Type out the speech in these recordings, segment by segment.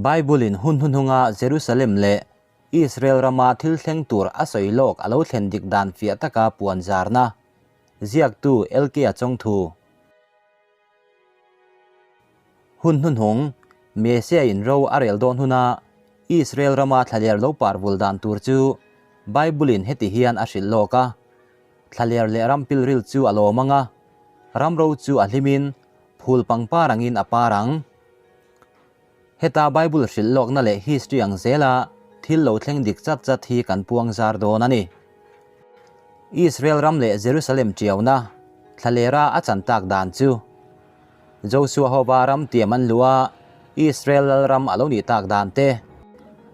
Bible-in hun hnuhnunga Jerusalem leh Israel rama thil thleng tur a sawi lawk a lo thlen dik dan fiah taka puan zarna, ziaktu LK-a chawngthu. Hun hnuhnung, Messiah-in ro a rel dawn huna Israel rama thlaler lo par vul dan tur chu Bible-in heti hian a hrilh lawk a, Thlaler leh ram pilril chu a lawm ang a, ram ro chu a hlimin phul pangpar angin a par ang. Heta Bible hrilh lawkna leh history ang zela thil lo thleng dik chat chat hi kan puang zar dawn a ni. Israel ram leh Jerusalem tiauna thlalera a chan tak dan chu Joshua hova ram tiam an luh a, Israel lal ram a lo nih tak dan te,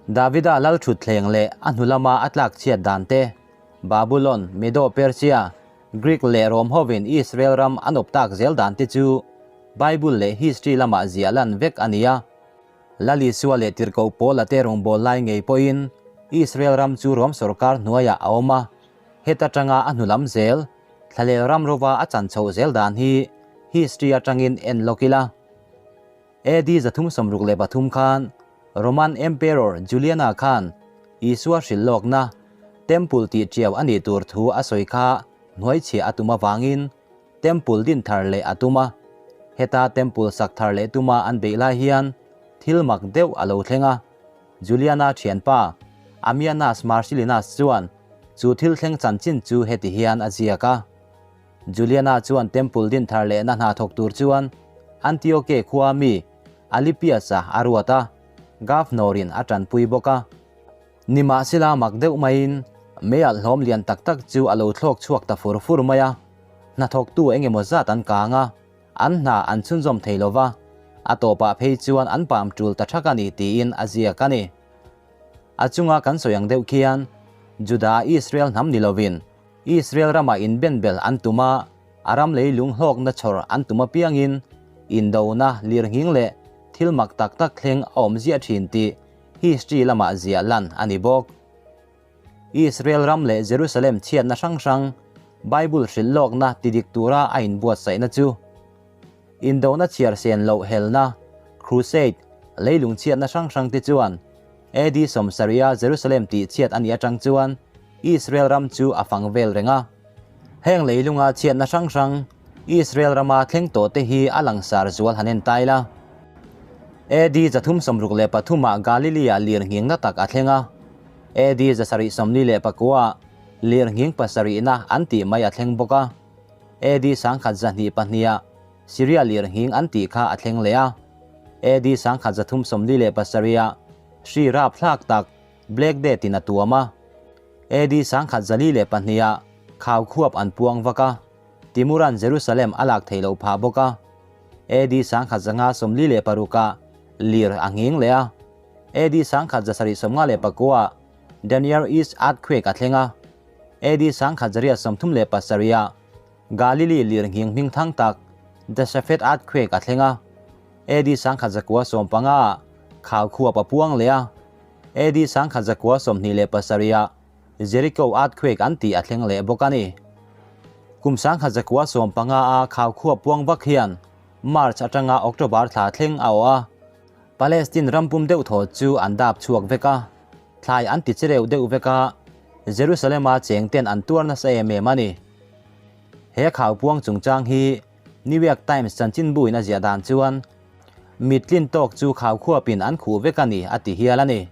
Davida lal thutthleng leh a hnu lama a tlak chhiat dan te, Babulon, Medo-Persia, Greek leh Rom hovin Israel ram an awp tak zel dan te chu Bible leh history lamah ziah lan vek a ni a. Lal Isua leh Tirhkoh Paula te rawngbâwl lai ngei pawhin Israel ram chu Rom sawrkar hnuaiah a awm a, heta tanga a hnu lam zel, thlalel ram rova a chan chhoh zel dan hi history atangin en lawk ila. AD 363 khan Roman Emperor Juliana khan Isua hrilh lawkna Temple tih tiau a nih tur thu a sawi kha hnuaichhiah a tum avangin Temple din thar leh a tum a. Heta Temple sak thar leh tuma an beih lai hian thil mak deuh a lo thleng a. Juliana thianpa Ammianus Marcellinus chuan chu thil thleng chanchin chu heti hian a ziak a. Juliana chuan Temple din thar lehna hna thawk tur chuan Antioche khua mi Alypius-a a ruat a, Governor-in a tanpui bawk a. Nimahsela mak deuh maiin meialh hlawm lian tak tak chu a lo thlawk chhuak ta fur fur mai a, hnathawktu eng emaw zat an kang a, an hna an chhunzawm thei lo va, a tawpah phei chuan an pam tul ta thak a ni tiin a ziak a ni. A chunga kan sawi ang deuh khian Juda Israel hnam ni lovin Israel ramah inbenbel an tum a, a ram lei lunghlawkna chhawr an tum apiangin indona, lirnghing leh thil mak tak tak thleng a awm ziah thin tih history lamah ziah lan a ni bawk. Israel ram leh Jerusalem chhiatna hrang hrang Bible hrilh lawkna tidik tura a inbuatsaihna chu indona chhiar sen loh helna, crusade, leilung chhiatna hrang hrang te chuan AD 70 a Jerusalem tih chhiat a nih atang chuan Israel ram chu a fang vel reng a. Heng leilunga chhiatna hrang hrang Israel rama thleng tawh te hi a langsar zual han en tai la. AD 363 ah Galilee-ah lirnghingna tak a thleng a. AD 749 ah lirnghing pasarihna an tih mai a thleng bawk a. AD 1202 ah Syria lirnghing an tih kha a thleng leh a. AD 1347 ah hri rapthlak tak Black Death in a tuam a. AD 1042 ah khau khuap an puang vak a, Timuran Jerusalem a lak theih loh phah bawk a. AD 1546 ah lir a nghing leh a. AD 1759 ah The Near East Earthquake a thleng a. AD 1837 ah Galilee lir nghing hming thang tak The Safed Earthquake a thleng a. AD 1915 ah khau khuap a puang leh a. AD 1927 ah Jericho earthquake an tih a thleng leh bawk a ni. Kum 1915 a khau khua puang vak hian March atanga October thla thleng a awh a, Palestine ram pum deuh thaw chu an dap chhuak vek a, thlai an ti chereu deuh vek a, Jerusalem-a cheng ten an tuar nasa em em a ni. He khau puang chungchang hi New York Times chanchinbu in a ziah dan chuan Mittlin tawk chu khau khuapin an khuh vek a ni a ti hial a ni.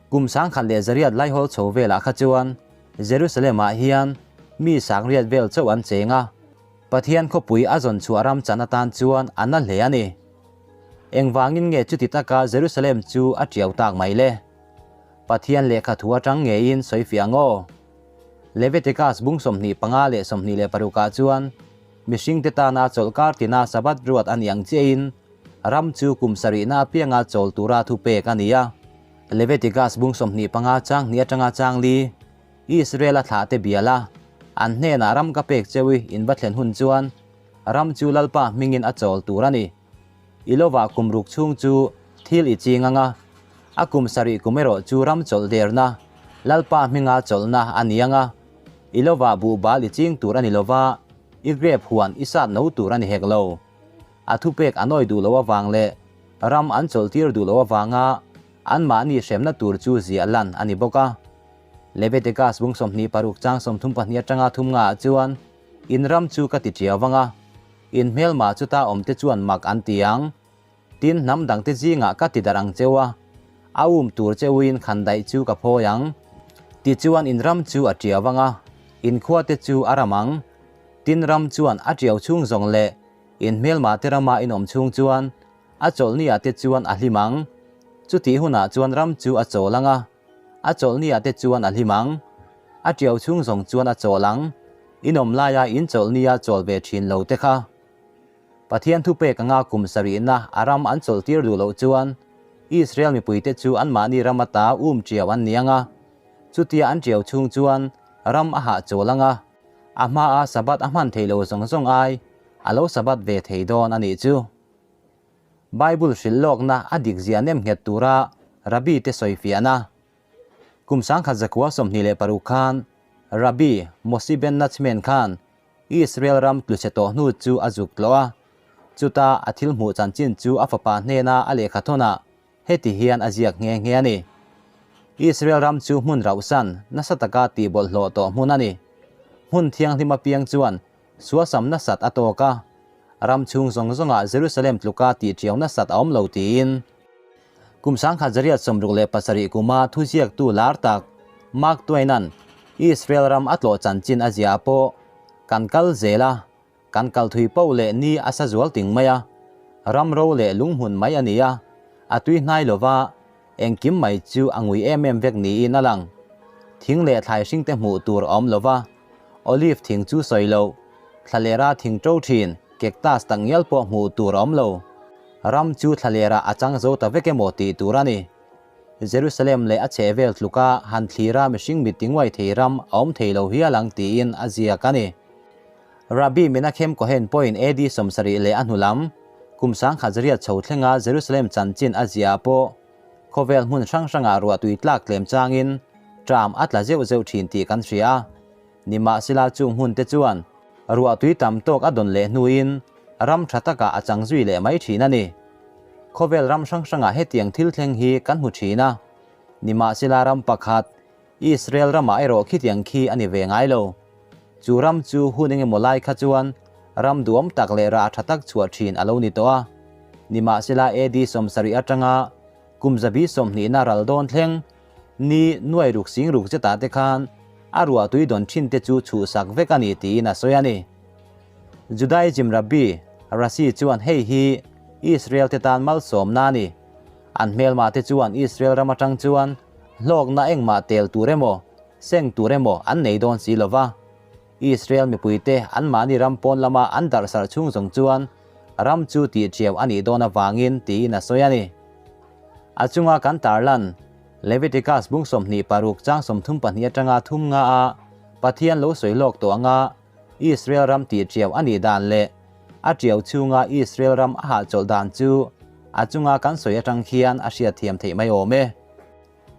Kum 1900 laihawl chho velah kha chuan Jerusalem-ah hian mi sangriat vel chauh an cheng a, Pathian khawpui a zawn chhuah ram chan atan chuan a na hle a ni. Engvangin nge chuti taka Jerusalem chu a tiau tak mai le? Pathian lehkha thu atang ngeiin sawi fiah ang aw. Leviticus bung 25 leh 26 ah chuan Mihringte tana chawlhkar tina Sabbath ruat a ni ang chiahin ram chu kum sarihna apianga chawl tura thupek a ni a. Leviticus bung 25 chang hnih atanga chang li, Israel-a thlahte bial a, an hnenah ram ka pek cheu i in va thlen hun chuan ram chu Lalpa hmingin a chawl tur a ni. I lovah kum ruk chhung chu thil i ching ang a, a kum sarih kum erawh chu ram chawlh derna, Lalpa hminga chawlhna a ni ang a. I lovah buhbal i ching tur a ni lova, i grep huan i sat no tur a ni hek lo. A thupek a nawi duh loh avang leh Ram an chawlhtir duh loh avanga anmahni hremna tur chu ziah lan a ni bawk a. Leviticus bung 26 chang 32 atanga thum ngaah chuan, In ram chu ka ti tiau vang a, in hmelma chuta awmte chuan mak an ti ang. Tin, hnam dangte zingah ka ti darh ang cheu a, a um tur cheuin khandaih chu ka phawi ang. Tichuan in ram chu a tiau vang a, in khuate chu a ram ang. Tin, ram chuan a tiau chhung zawng leh in hmelma te rama in awm chhung chuan a chawlhniah te chuan a hlim ang. Chutih hunah chuan ram chu a chawl ang a, a chawlhniah te chuan a hlim ang. A tiau chhung zawng chuan a chawl ang. In awm laia in chawlhnia chawl ve thin lo te kha. Pathian thupek anga kum sarihna a ram an chawlhtir duh loh chuan Israel mipuite chu anmahni ram ata um tiau an ni ang a. Chutia an tiau chhung chuan ram a hahchawl ang a. A hmaa Sabbath a hman thei lo zawng zawng ai a lo Sabbath ve thei dawn a nih chu. Bible hrilh lawkna a dik zia nem nghet tura Rabbi te sawi fiahna. Kum 1926 khan Rabbi Moshe ben Nachman khan Israel ram tluchhe tawh hnu chu a zuk tlawh a, chuta a thil hmuh chanchin chu a fapa hnena a lehkha thawnah heti hian a ziak nghe nghe a ni. Israel ram chu hmun rauhsan nasa taka tih bawlhhlawh tawh hmun a ni. Hmun thianghlim apiang chuan suasam nasat a tawk a, ram chhung zawng zawngah Jerusalem tluka tih ṭiau nasat a awm lo tiin. Kum 1967 kuma thuziaktu lar tak Mark Twain-a'n Israel ram a tlawh chanchin a ziah pawh kan kal zel a, kan kal thui poh leh ni a sa zual ting mai a, ram ro leh lunghmun mai a ni a, a tui hnai lo va, engkim mai chu a ngui em em vek niin a lang. Thing leh thlai hring te hmuh tur a awm lo va, olive thing chu sawi loh, thlalera thing ṭo ṭhin, cactus tak ngial pawh hmuh tur a awm lo. Ram chu thlalerah a chang zo ta vek emaw tih tur a ni. Jerusalem leh a chhehvel tluka han thlira mihring mit tinguai thei ram a awm thei lo hial ang tiin a ziak a ni. Rabbi Menachem Cohen pawhin AD 70 leh a hnu lam kum 1000 chho thlenga Jerusalem chanchin a ziah pawh khawvel hmun hrang hrangah ruahtui tlak tlem changin ṭam a tla zeuh zeuh ṭhin tih kan hria a. Nimahsela chung hmun te chuan ruahtui tam tawk a dawn leh hnuin ram tha takah a chang zui leh mai thin a ni. Khawvel ram hrang hrangah hetiang thil thleng hi kan hmu thin a. Nimahsela ram pakhat, Israel ramah erawh khitiang khi a ni ve ngai lo. Chu ram chu hun engemaw lai kha chuan ram duhawm tak leh rah tha tak chhuah thin a lo ni tawh a. Nimahsela AD 70 atanga kum zabi sawmhnihna ral dawn thleng ni nuai ruk sing ruk zetah te khan a ruah tui dawn thin te chu chhuhsak vek a ni tiin a sawi a ni. Judaism Rabbi Rashi chuan hei hi Israel te tan malsawmna a ni. An hmelma te chuan Israel ram atang chuan hlawkna engmah tel tur emaw, seng tur emaw an nei dawn si lova. Israel mipuite anmahni ram pawn lama an darhsarh chhung zawng chuan ram chu tihṭiau a nih dawn avangin tiin a sawi a ni. A chunga kan tarlan Leviticus bung 26 chang 32 atanga thum nga a Pathian lo sawi lawk tawh anga Israel ram tihṭiau a nih dan leh a ṭiau chhunga Israel ram a hahchawlh dan chu a chunga kan sawi atang khian a hriatthiam theih mai awm e.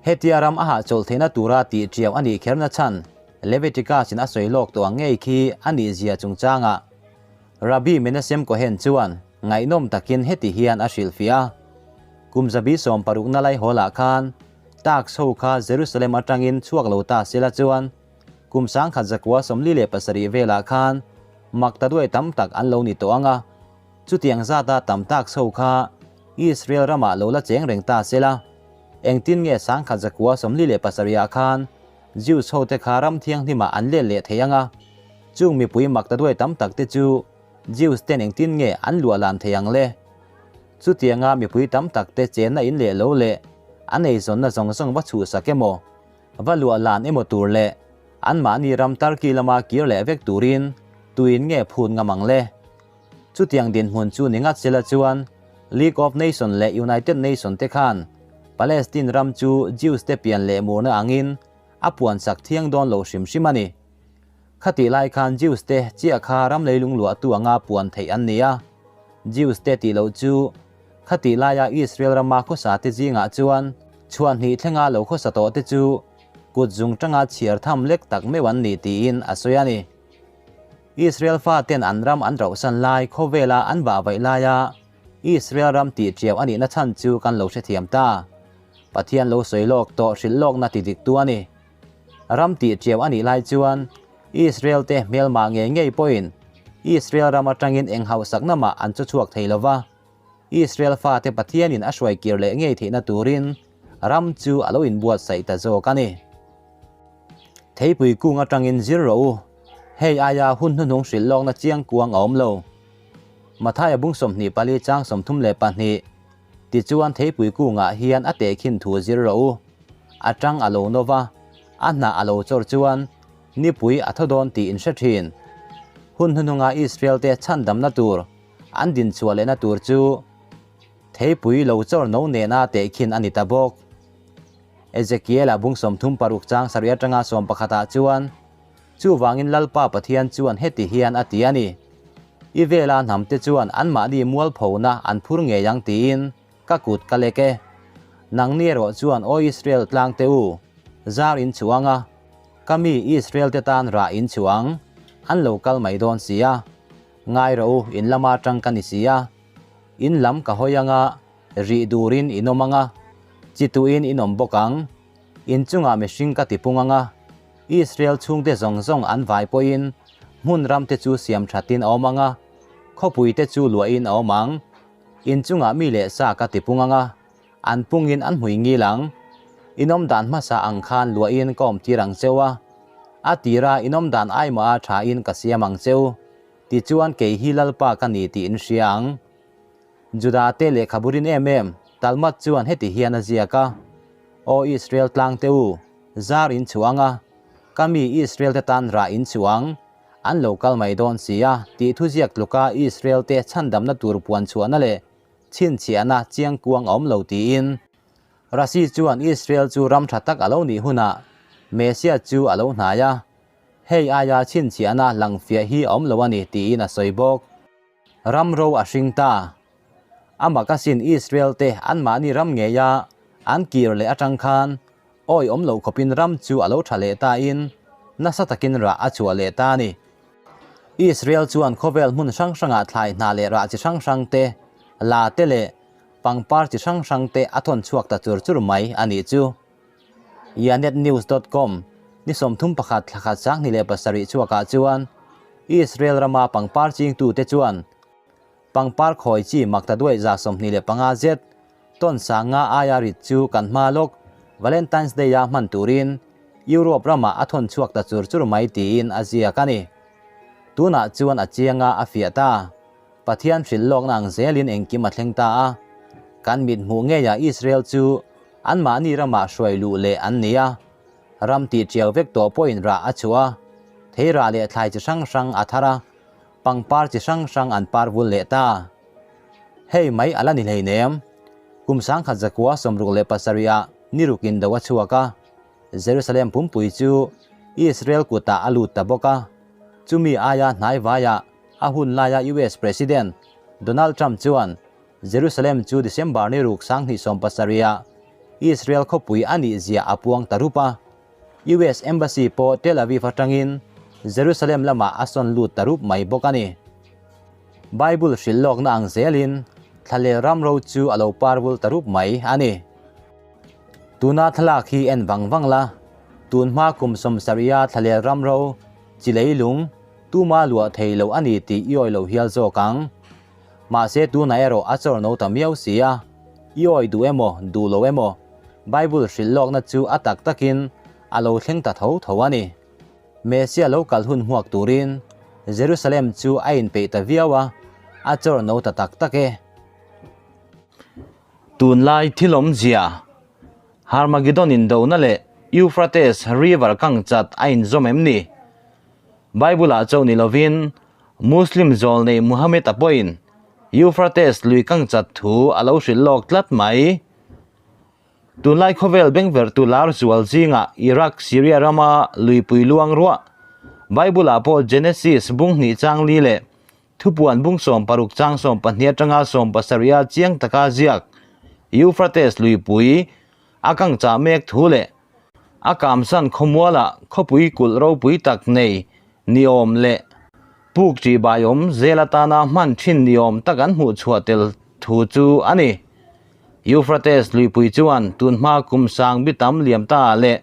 Hetia ram a hahchawlh theihna tura tihṭiau a nih kherna chhan Leviticus-in a sawi lawk tawh ang ngei khi a nih zia chungchangah Rabbi Menachem Cohen chuan ngaihnawm takin heti hian a hrilhfiah a, Kum zabi sawmparukna laihawlah khan tax ho kha Jerusalem atangin chhuak lo ta sela chuan kum 1947 velah khan makta duai tam tak an lo ni tawh ang a, chutiang zata tam tax ho kha Israel ramah lo la cheng reng ta sela engtin nge 1947ah khan Jews ho te kha ram thianghlimah an let leh thei ang a, chung mipui makta duai tam tak te chu Jews ten engtin nge an luah lan thei ang le? Chutianga mipui tam tak te chenna in leh lo leh an eizawnna zawng zawng va chhuhsak emaw, va luah lan emaw tur leh anmahni ram Turkey lama kir leh vek turin tuin nge phut ngam ang le? Chutiang dinhmun chu ni ngat sela chuan League of Nation leh United Nation te khan Palestine ram chu Jews te pian leh murna angin a puansak thiang dawn lo hrim hrim a ni. Khatih lai khan Jews te chiah kha ram leilung luahtu anga puan theih an ni a. Jews te tih loh chu khatih laia Israel rama khawsa te zingah chuan chhuah hnih thlenga lo khawsa tawh te chu kut zung tanga chhiar tham lek tak meuh an ni tiin a sawi a ni. Israel faten an ram an rauhsan lai khawvela an vah vaih laia Israel ram tih ṭiau a nihna chhan chu kan lo hrethiam ta. Pathian lo sawi lawk tawh hrilh lawkna ti diktu a ni. Ram tih ṭiau a nih lai chuan Israel te hmelmah ngei ngei pawhin Israel ram aṭangin eng hauhsakna mah an chu chhuak thei lo va. Israel fate Pathianin a hruai kir leh ngei theihna turin ram chu a lo inbuatsaih ta zawk a ni. Theipui kung atangin zir rawh u, hei aia hun hnuhnung hrilh lawkna chiang kuang a awm lo. Mathaia bung 24 chang 32, Tichuan theipui kungah hian a tehkhin thu zir rawh u, a tang a lo nova, a hnah a lo chawr chuan nipui a thaw dawn tih in hre thin. Hun hnuhnunga Israel-te chhandamna tur an dinchhuah lehna tur chu theipui lo chawr no nena tehkhin a ni ta bawk. Ezekiela bung 36 chang sarih atanga 11 ah chuan, Chuvangin Lalpa Pathian chuan heti hian a ti a ni, I vela hnamte chuan anmahni mualphona an phur ngei ang tiin ka kut ka lek e. Nangni erawh chuan Aw Israel tlangte u, zar in chhuang a, ka mi Israel te tan rah in chhuang, an lo kal mai dawn si a. Ngai rawh u, in lama tang ka ni si a. In lam ka hawi anga, rih durin in awm anga, chi tuin in awm bawk ang. In chungah mihring ka tipung anga, Israel chhungte zawng zawng an vai pawhin hmun ramte chu siam thatin a awm anga, khawpuite chu luahin a awm ang. In chungah mi leh sa ka tipung anga, an pungin an hmui ngil ang. In awm dan hmasa ang khan luahin ka awm tir ang cheu a, a tira in awm dan aimah a thain ka siam ang cheu. Tichuan kei hi Lalpa ka ni tih in hria ang. Juda te lehkhabu rin em em Talmud chuan heti hian a ziak a, Aw Israel tlangte u, zar in chhuang a, ka mi Israel te tan rah in chhuang, an lo kal mai dawn si a, tih thu ziak tluka Israel te chhandamna tur puan chhuahna leh chhinchhiahna chiangkuang a awm lo tiin. Rashi chuan Israel chu ram tha tak a lo nih hunah Messiah chu a lo hnai a, hei aia chhinchhiahna lang fiah hi a awm lo a ni tiin a sawi bawk. Ram ro a hring ta. Amah ka sin Israel te anmahni ram ngeia an kir leh atang khan awi awm loh khawpin ram chu a lo tha leh ta in nasa takin rah a chhuah leh ta a ni. Israel chuan khawvel hmun hrang hrangah thlai hna leh rah chi hrang hrang te, la te leh pangpar chi hrang hrang te a thawn chhuak ta chur chur mai a nih chu. Yanetnews dot com, Ni 31 thla khat 2007 chhuakah chuan Israel rama pangpar chingtute chuan pangpar khawi chi makta duai 25 zet tawn sanga aia rit chu kan hma lawk Valentine's Day-a hman turin Europe ramah a thawn chhuak ta chur chur mai tiin a ziak a ni. Tunah chuan a chianga a fiah ta. Pathian hrilh lawkna ang zelin engkim a thleng ta a, kan mit hmuh ngeiah Israel chu anmahni ramah hruai luh leh an ni a, ram tih tiau vek tawh pawhin rah a chhuah a, thei rah leh thlai chi hrang hrang a thar a, pangpar chi hrang hrang an par vul leh ta. Hei mai a la ni hleinem. Kum 1967 ah ni rukin do a chhuak a, Jerusalem pumpui chu Israel kutah a lut ta bawk a, chumi aia hnai vaiah A hun laia US President Donald Trump chuan Jerusalem chu December ni ruk 2017 ah Israel khawpui a nih zia a puang ta rup a. US Embassy pawh Tel Aviv atangin Jerusalem lamah a sawn lut ta rup mai bawk a ni. Bible hrilh lawkna ang zelin thlalel ram ro chu a lo parvul ta rup mai a ni. Tuna thlalak hi en vang vang la, tun hma kum 70 a thlalel ram ro chi leilung, Tuma luah thei lo a ni tih i awi lo hial zawk ang. Mahse tunah erawh a chawr no ta miau si a, i awi duh emaw duh lo emaw Bible hrilh lawkna chu a tak takin a lo thleng ta tho tho a ni. Messiah lo kal hun hmuak turin Jerusalem chu a inpeih ta viau a, a chawr no ta tak tak e. Tunlai thil awmzia Harmagedon indona leh Euphrates River kangchat a inzawm em ni? Bible-ah chauh ni lovin Muslim zawlnei Muhammad-a pawhin Euphrates lui kangchat thu a lo hrilh lawk tlat mai. Tunlai khawvel bengverhtu lar zual zingah Iraq, Syria rama luipui luang ruah, Bible-ah pawh Genesis bung hnih chang li leh Thupuan bung 60 chang 12 atanga 17 a chiang taka ziak Euphrates luipui a kangchah mek thu leh A kamsan khawmualah khawpui kulh ropui tak nei niawm leh puk ṭih baiawm zel atana hman ṭhin niawm tak an hmuh chhuah tel thu chu a ni. Euphrates luipui chuan tun hma kum sang bi tam liam ta leh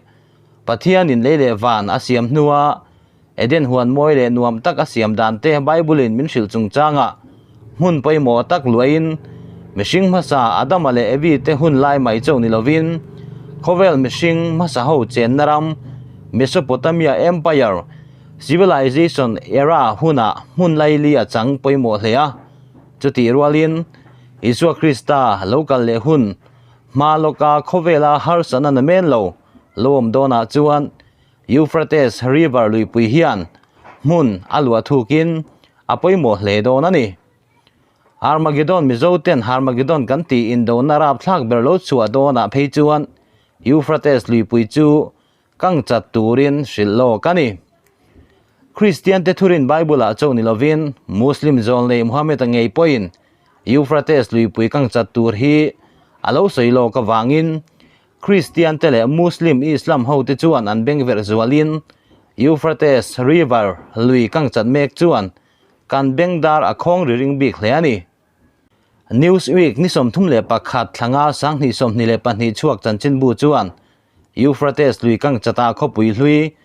Pathianin lei leh van a siam hnua Eden huan mawi leh nuam tak a siam dan te Bible-in min hrilh chungchangah hmun pawimawh tak luahin mihring hmasa Adama leh Evi te hun lai mai chauh ni lovin khawvel mihring hmasa ho chenna ram Mesopotamia Empire Civilization era hunah hmun laili a chang pawimawh hle a. Chutih rualin Isua Krista lo kal leh hun hma lawka khawvela harsatna namen lo lo awm dawnah chuan Euphrates River luipui hian hmun a luah thukin a pawimawh hle dawn a ni. Armageddon Mizoten Harmageddon kan tih indona rapthlak ber lo chhuah dawnah phei chuan Euphrates luipui chu kang chat turin hrilh lawk a ni. Kristiante thurin Bible-ah chauh ni lovin Muslim zawlnei Muhammad-a ngei pawhin Euphrates luipui kang chat tur hi a lo sawi lawk avangin Kristiante leh Muslim Islam hote chuan an bengverh zualin Euphrates River lui kang chat mek chuan kan bengdar a khawng ri ring bik hle a ni. Newsweek ni 31 thlanga 2022 chhuak chanchinbu chuan Euphrates lui kang chata khawpui hlui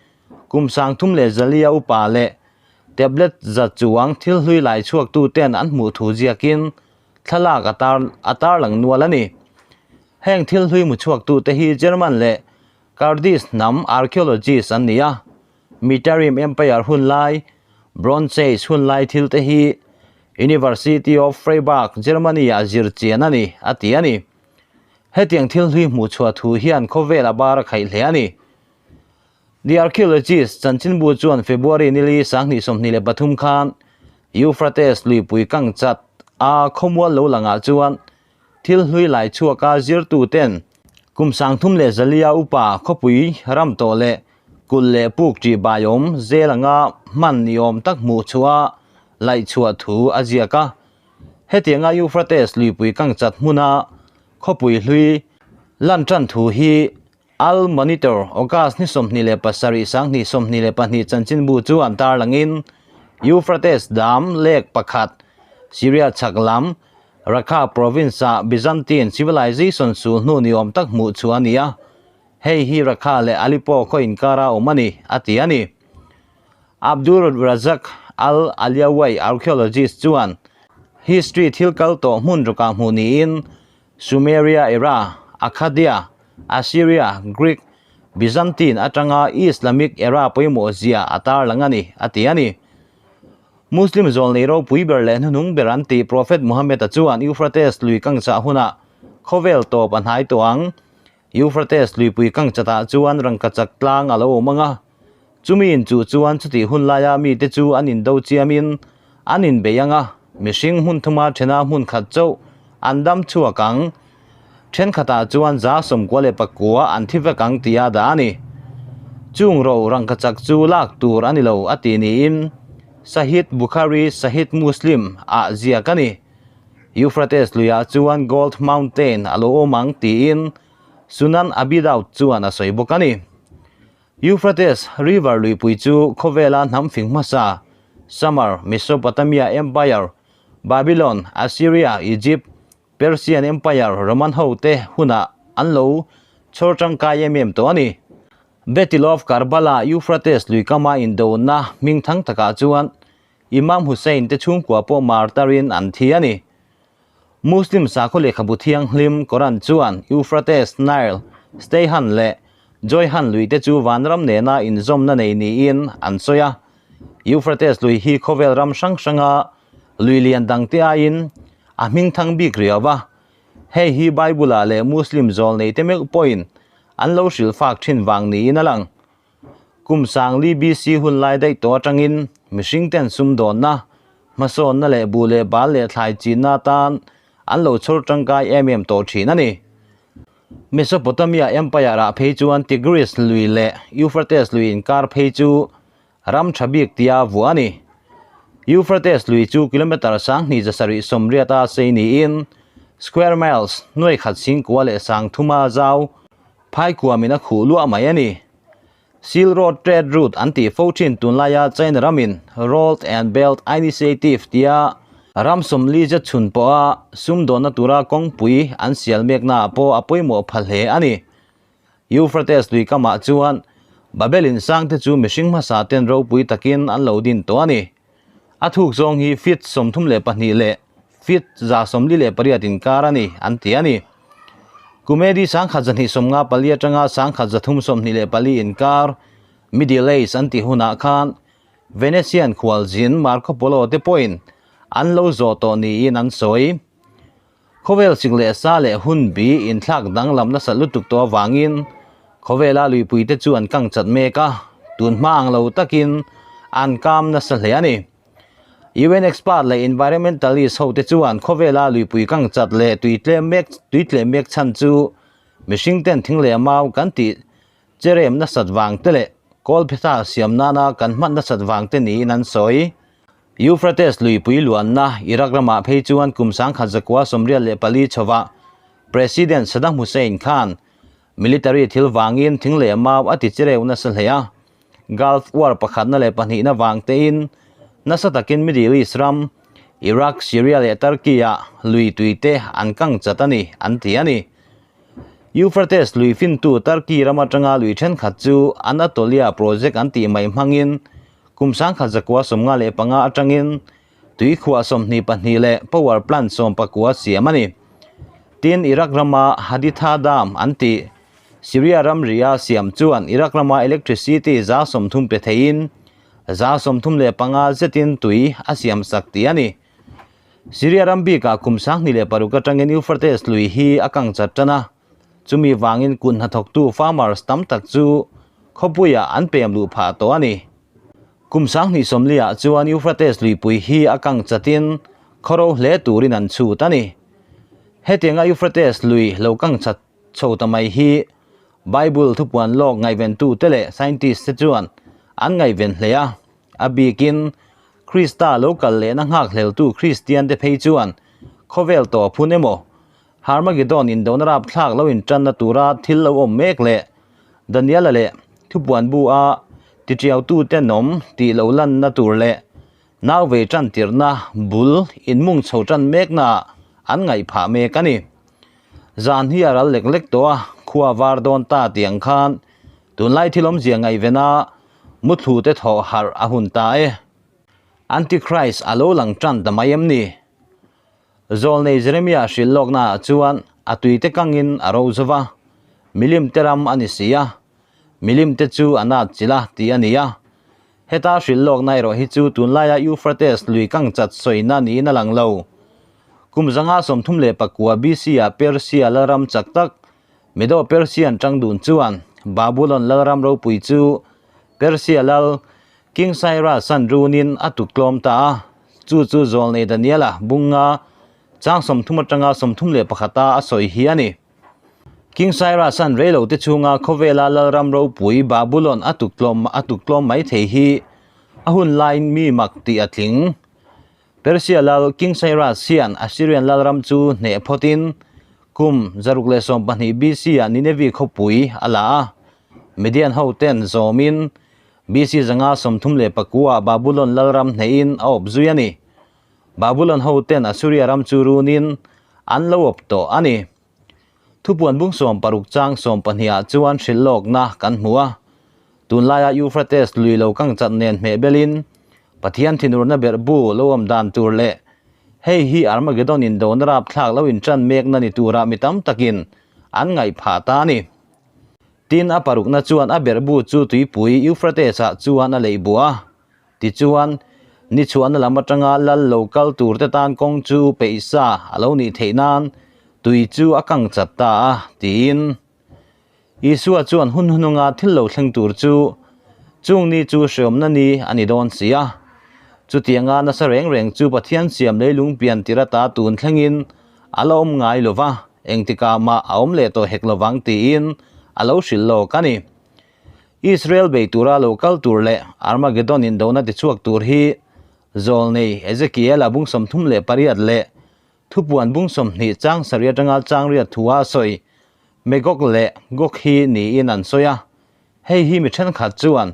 kum 34 upa leh tablet za chuang thil hlui lai chhuak tu ten an hmuh thu ziakin thlalak a tarlang nual a ni. Heng thil hlui mu chhuak tu te hi German leh Kurdish hnam archaeologists an ni a, Mitarim Empire hun lai, Bronze Age hun lai thil te hi University of Freiburg, Germany ah zir chian a ni, a ti a ni. Hetiang thil hlui hmuh chhuah thu hian khawvel a bar a khaih hle a ni. The Archaeologist chanchinbu chuan February nili 2023 khan Euphrates luipui kang chat a khawmual lo langah chuan thil hlui lai chhuaka zirtuten kum 34 upa khawpui ram tawh leh kulh leh puk tih baiawm zel anga hman ni awm tak hmuh chhuah laih chhuah thu a ziak a. Hetianga Euphrates luipui kang chat hmuna khawpui hlui lan tan thu hi Al Monitor, August ni 27 2022 chanchinbu chu an tarlangin Euphrates Dam lek pakhat, Syria chhak lam, Raqqa province-ah Byzantine civilization sul hnu ni awm tak hmuh chu a ni a, hei hi Raqqa leh Aleppo khaw inkara awm a ni, a ti a ni. Abdul Razak Al Aliawai archaeologist chuan history thil kal tawh hmun rukah hmuh niin Sumeria era, Akkadia, Assyria, Greek, Byzantine atanga Islamic era pawimawh zia a tarlang a ni, a ti a ni. Muslim zawlnei ropui ber leh hnuhnung ber an tih Prophet Muhammad-a chuan Euphrates lui kang chah hunah khawvel tawp a hnai tawh ang. Euphrates luipui kang chatah chuan rangkachak tlang a lo awm ang a, chumi inchuh chuan chutih hun laia mite chu an indo chiamin an inbei ang a, mihring hmun thuma thena hmun khat chauh an dam chhuak ang. Thenkhatah chuan 94 an thi vek ang tia dah a ni. Chung ro rangkachak chu lak tur a ni lo a ti niin Sahih Bukhari, Sahih Muslim ah ziak a ni. Euphrates luiah chuan Gold Mountain a lo awm ang tiin Sunan Abi Daud chuan a sawi bawk a ni. Euphrates River luipui chu khawvela hnam fing hmasa Sumer, Mesopotamia Empire, Babylon, Assyria, Egypt, Persian Empire, Roman ho te hunah an lo chhawr tangkai em em tawh a ni. Battle of Karbala, Euphrates lui kama indona hming thang takah chuan Imam Hussain te chhungkua pawh martarin an thi a ni. Muslim sakhaw lehkhabu thianghlim Quran chuan Euphrates, Nile, Steihan leh Joihan lui te chu vanram nena inzawmna nei niin an sawi a. Euphrates lui hi khawvel ram hrang hranga lui lian dangte aiin a hming thang bik riau va. Hei hi Bible-ah leh Muslim zawl neite meuh pawhin an lo hrilh fak thin vang niin a lang. Kum 4000 BC hun lai daih tawh atangin mihring ten sumdawnna, hmasawnna leh buh leh bal leh thlai chinna atan an lo chhawr tangkai em em tawh thin a ni. Mesopotamia Empire-ah phei chuan Tigris lui leh Euphrates lui inkar phei chu ram tha bik tia vuah a ni. Euphrates lui chu kilometre 2780 a sei niin square miles 1,930 a zau Phai kuamin a khuh luah mai a ni. Silk Road Trade Route an tih fo thin tunlaia China ramin Road and Belt Initiative tia Ram 40 zet chhun pawha sumdawnna tura kawngpui an sial meknaah pawh a pawimawh pha hle a ni. Euphrates lui kamah chuan Babel in sangte chu mihring hmasa ten ropui takin an lo din tawh a ni. A thuk zawng hi feet 32 leh feet 148 inkar a ni an ti a ni. Kum AD 1254 atanga 1324 inkar Middle Age an tih hunah khan Venetian khualzin Marco Polo te pawhin an lo zawh tawh niin an sawi. Khawvel sik leh sa leh hun bi inthlak danglam nasat lutuk tawh avangin khawvela luipui te chu an kang chat mek a, tun hma ang lo takin an kam nasa hle a ni. UN expert leh environmentalist ho te chuan khawvela luipui kang chat leh tui tlem mek tui tlem mek chhan chu mihring ten thing leh mau kan tih Cherem nasat vang te leh Kawlphetha siam nana kan hman nasat vang te niin an sawi. Euphrates luipui luanna Iraq ramah phei chuan kum 1984 chhovah President Saddam Hussein khan military thil vangin thing leh mau a ti chereu nasa hle a. Gulf War pakhatna leh pahnihna vang tein nasa takin Middle East ram, Iraq, Syria leh Turkey-ah lui tui te an kang chat a ni, an ti a ni. Euphrates lui fintu Turkey ram atanga lui thenkhat chu Anatolia Project an tih mai hmangin kum 1995 atangin tuikhuah 22 leh power plant 19 siam a ni. Tin, Iraq rama Haditha Dam an tih Syria ramria siam chuan Iraq rama electricity 30% pe theiin 35% zetin tui a siamsak tih a ni. Syria ram bikah kum 2006 atangin Euphrates lui hi a kang chat tan a, chumi vangin kut hnathawktu farmers tam tak chu khawpuiah an pem luh phah tawh a ni. Kum 2040 ah chuan Euphrates luipui hi a kang chatin khawro hle turin an chhut a ni. Hetianga Euphrates lui lo kang chat chho ta mai hi Bible thupuan lawk ngaihventute leh scientist te chuan an ngaihven hle a, a bikin Krista lo kal lehna nghakhleltu Kristiante phei chuan khawvel tawp hun emaw, Harmagedon indona rapthlak lo intanna tura thil lo awm mek leh Daniela leh thupuan bu a tiṭiautute nawm tih lo lanna tur leh nau vei ṭantirhna bul inmung chho ṭan mekna an ngaih phah mek a ni. Zan hi a ral lek lek tawh a, khua var dawn ta tih ang khan tunlai thil awmzia ngaihven a Muthlu te thawh harh a hun ta e. Antichrist a lo lang tan ta mai em ni? Zawlnei Jeremia hrilh lawkna ah chuan a tui te kangin a ro zo va, milim te ram a ni si a, milim te chu a nat chilh a tih a ni a. Heta hrilh lawkna erawh hi chu tunlaia Euphrates lui kang chat sawina niin a lang lo. Kum 539 BC ah Persia lalram chak tak Medo-Persian tangdun chuan Babulon lalram ropui chu Persia lal King Cyrus an runin a tuktlawm ta a, chu chu Zawlnei Daniela bunga chang 30 atanga 31 a a sawi hi a ni. King Cyrus an reilote chhunga khawvela lalram ropui Babulon a tuktlawm a tuktlawm mai thei hi a hun laiin mi mak tih a tling. Persia lal King Cyrus hian Assyrian lalram chu hneh phawtin kum 612 BC ah Nineveh khawpui a la a, Median hoten zawmin BC 539 ah Babulon lalram hnehin a awp zui a ni. Babulon hoten Assyria ram chu runin an lo awp tawh a ni. Thupuan bung 16 chang 12 ah chuan hrilh lawkna kan hmu a, tunlaia Euphrates lui lo kang chat nen hmeh belin Pathian thinurna berh bu lo awm dan tur leh hei hi Armageddon indona rapthlak lo intan mekna ni tura mi tam takin an ngaih phah ta a ni. Tin, a parukna chuan a berh bu chu tuipui Euphrates ah chuan a leih buah a. Tichuan, ni chhuahna lam atanga lal lo kal turte tan kawng chu peihsa a lo nih theih nan tui chu a kang chat ta a, tiin. Isua chuan hun hununga thil lo thleng tur chu chung ni chu hreawmna ni a ni dawn si a. Chutianga nasa reng reng chu Pathian siam leilung pian tir ata tun thlengin a la awm ngai lo va, engtikah mah a awm leh tawh hek lovang tiin a lo hrilh lawk a ni. Israel bei tura lo kal tur leh Armageddon indona tichhuak tur hi Zawlnei Ezekiel-a bung 38 leh Thupuan bung 20 chang sarih atanga chang riat thua a sawi Magog leh Gog hi niin an sawi a. Hei hi mi thenkhat chuan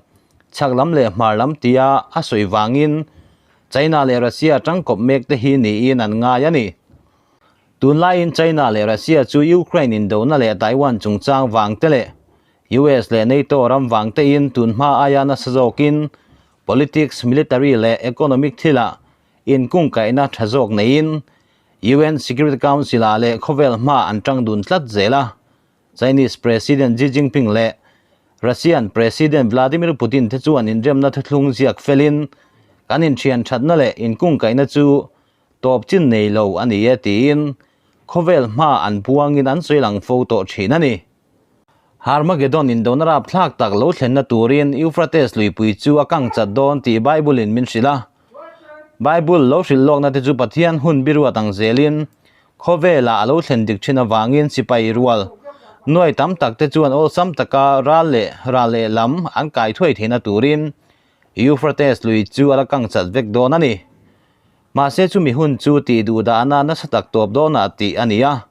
chhak lam leh hmar lam tia a sawi vangin China leh Russia tangkawp mek te hi niin an ngai a ni. Tunlaiin China leh Russia chu Ukraine indona leh Taiwan chungchang vang te leh US leh NATO ram vang tein tunhma aia nasa zawkin politics, military leh economic thilah inkungkaihna tha zawk neiin UN Security Council-ah leh khawvel hma an tang dun tlat zel a. Chinese President Xi Jinping leh Russian President Vladimir Putin te chuan inremna thuthlung ziak felin kan inthian thatna leh inkungkaihna chu tawp chin nei lo a ni e tiin khawvel hma an puangin an sawi lang fo tawh thin a ni. Harmagedon indona rapthlak tak lo thlenna turin Euphrates luipui chu a kang chat dawn tih Bible-in min hrilh a. Bible lo hrilh lawkna te chu Pathian hun biruat ang zelin Khawvelah a lo thlen dik thin avangin sipai rual nuai tam tak te chuan awlsam taka ral leh ral leh lam an kai thuai theihna turin Euphrates lui chu a la kang chat vek dawn a ni. Mahse chumi hun chu tih duh dahna nasa tak tawp dawnah tih a ni a.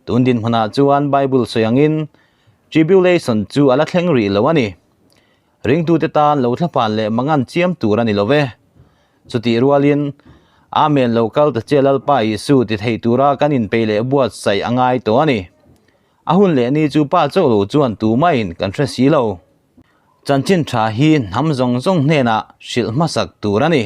Tun dinhmunah chuan Bible sawi angin Tribulation chu a la thleng rih lo a ni. Ringtute tan lo thlaphan leh mangan chiam tur a ni lo ve. Chutih rualin, Amen lo kal ta che Lalpa Isu ti thei tura kan inpeih leh buatsaih a ngai tawh a ni. A hun leh ni chu Pa chauh lo chuan tumah-in kan hre si lo. Chanchin tha hi hnam zawng zawng hnenah hrilh hmasak tur a ni.